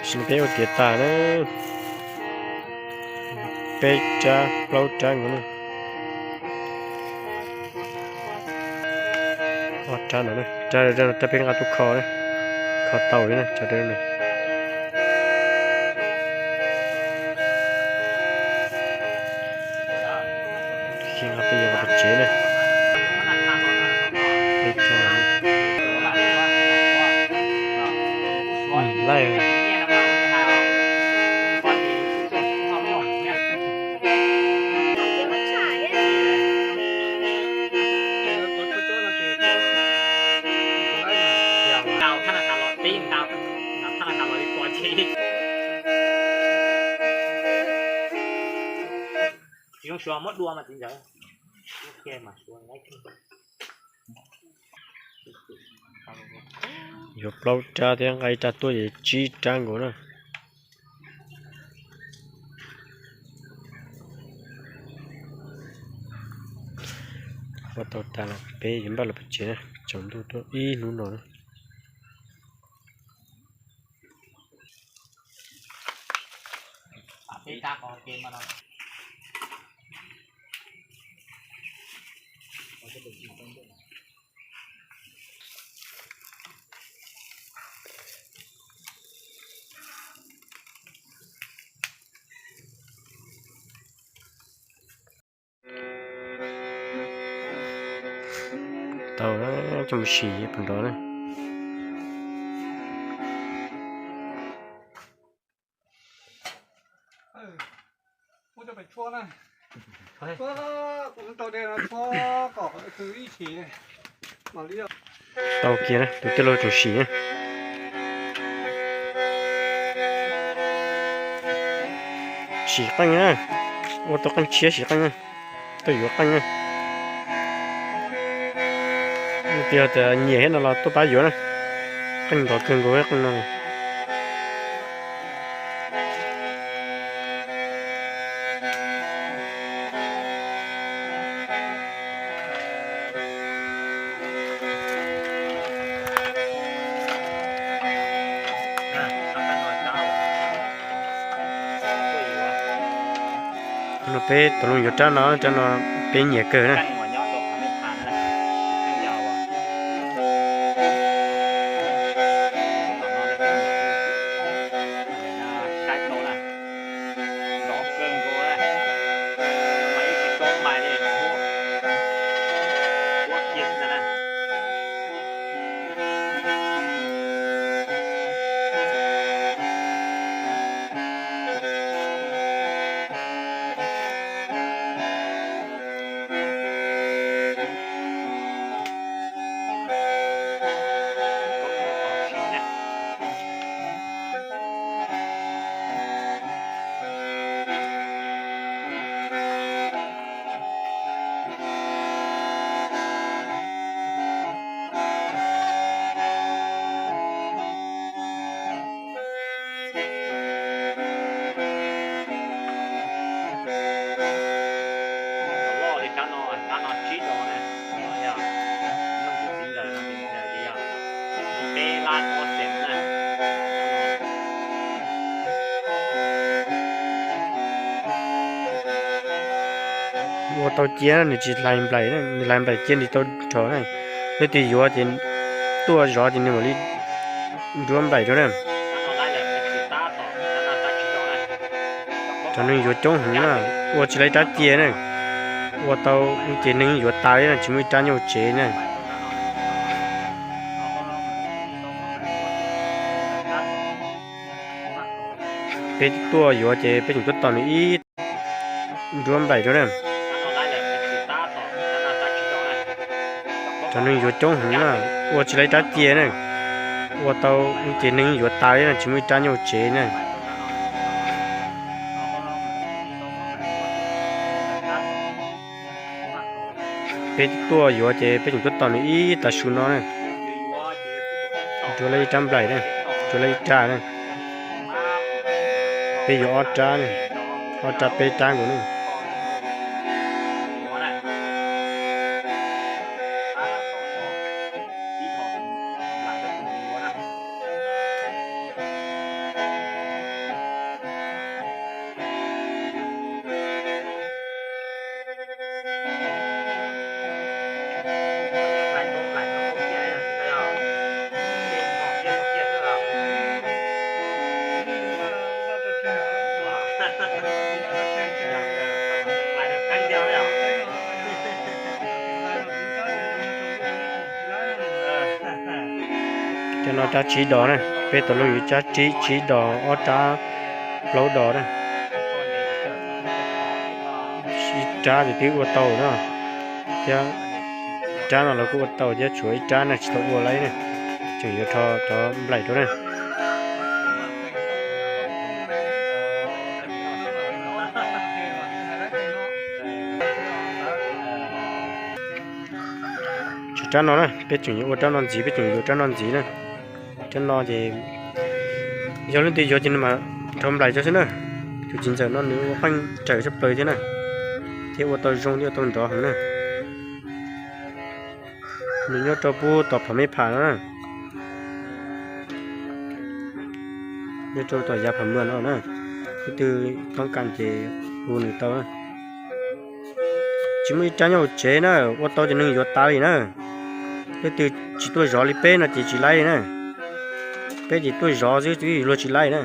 Sim no peb ua tiav tas na, peb rab plaub rab nkaus na. Ob rab no, rab rab peb nqa tuaj kho na, kho tau li na, rab rab no. Khi nqa peb yuav nqa pov tsev na. Peb rab no. Laij. Yuav plaub rab thiab nqa ib rab tuaj ces tsib rab nkaus na. Ua tau tas los peb yuav npaj los pov tsev na, tsaus ntuj tuaj ib hnub no na. Tau, coj mus sim puas nrov na. Tau kiag na, tus tij laug tseem sim na. Sim qeej na, ua tau qeej tshiab sim qeej na, tuaj yuav qeej na. Leej twg tias nyiam thiab no los tuaj pab yuav na, qeej nrov kawg nkaus qeej no. No peb tau los yuav rab no, rab no peb nyiam kawg na. Ua tau cia nws tsis hlais nplaim, nws hlais nplaim cia nws tau rho na. Leej twg yuav ces tuaj zov ces nws mam li nruab nplaim rau na. Cov neeg yuav coob heev na, ua tsis tau ib rab cia na. Ua tau ces neeg yuav tas li na, tsis muaj ib rab nyob hauv tsev na. Peb tuaj yuav ces peb tseem tuaj tos nws ib nruab nplaim rau na. Cov neeg yuav coob heev na, ua tsis tau ib rab cia na. Ua tau ces neeg yuav tas li na, tsis muaj ib rab nyob hauv tsev na. Peb tuaj yuav ces peb tseem tuaj tos nws ib tav su no na. Nruab lawm ib rab nplaim na, nruab lawm ib rab na. Peb yuav ob rab na, ob rab peb rab nkaus na. Rab tsib dos na, peb tau luag yuav rab tsib, tsib dos, ob rab, plaub dos na. Ib rab ces twb ua tau na, thiab rab no los kuj ua tau thiab, tshuav ib rab na tsis tau ua li na, tseem yuav rho rov nplaim rau na. Tshuav rab no na, peb tseem yuav ua rab no ntxiv, peb tseem yuav rab no ntxiv na. Rab no ces yog leej twg yuav ces nws mam rho nplaim rau xwb na. Tus txiv ntxawm no nws ua qeej raws tshaj plaws thiab na, thiab ua tau zoo thiab ua tau nrov heev na. Nws nyob rau pub tom Pham Meb Pham no na, nyob rau tom yav Pham Muas no na. Leej twg toob kas ces hu nws tau na. Tsis muaj ib rab nyob hauv tsev na, ua tau ces neeg yuav tas li na. Leej twg tsis tuaj zov li peb no ces tsis laib li na. Peb ces tuaj zov xwb twb luag tsis laib na.